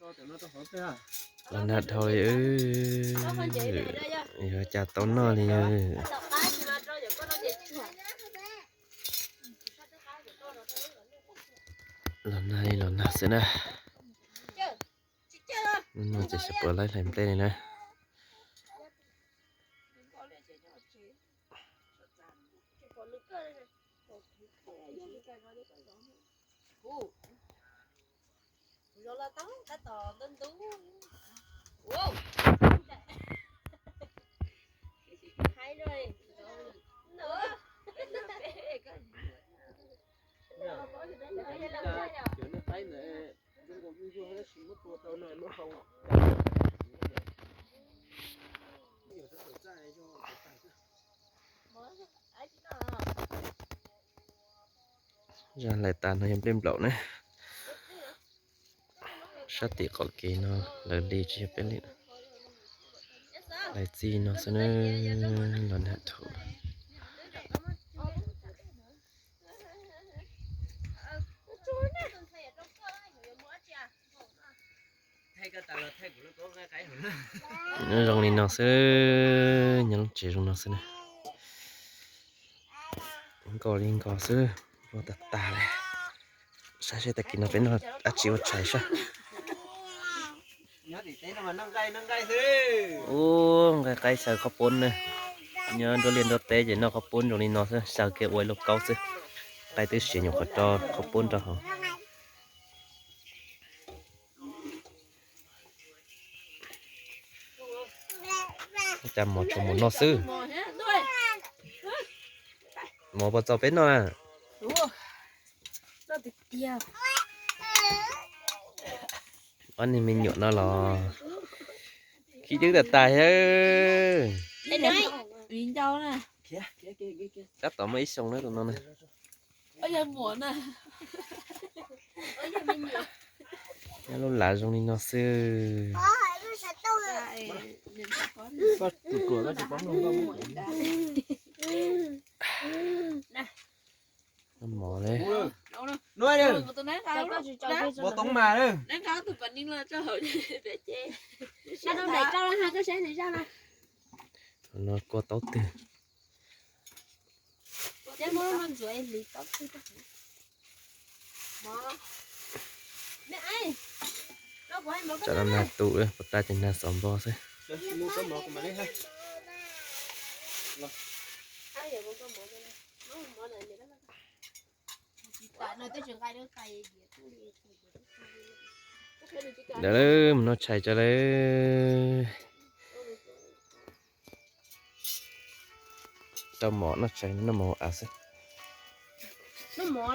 Los nag dhau li, yog cas tau noj li. Los nag li los nag xwb na. Hnub no ces sawv puav laib hlais nplej li na. Zaj hlais tas no yog nplej nplaum na. Sab tim qaum kev no lawv li tsis yog peb li. Hlais txij no xwb na, los nag dhau. Zoo li no xwb, nyob lub tsev zoo no xwb na. Nkos li nkos xwb, vog tag tag li. Saib seb tag kis no peb noj dab tsi ua tshais saib. Ub, nqaij qaib xyaw qhaub poob na. Nyob nruab liaj nruab teb ces noj qhaub poob zoo li no xwb, xyaw kiag ua ib lauj kaub xwb. Qaib twb siav nyuam qhuav rau qhaub poob rau hauv. Cas mov tsuas mus noj xwb. Mov puas txaus peb noj na? Ob niag me nyuam no los khib dwb tas tas thiab. Tab tom muaj ib xyoo na tus no na. Nyob lub lav zoo li no xwb. Noj mov li. No kua taub twg. Tsam no nag tu, puas tas ces nag xov npo xwb. Ntawd mus noj tshais tso lawm. Tau mov noj tshais, noj mov av xwb. Noj mov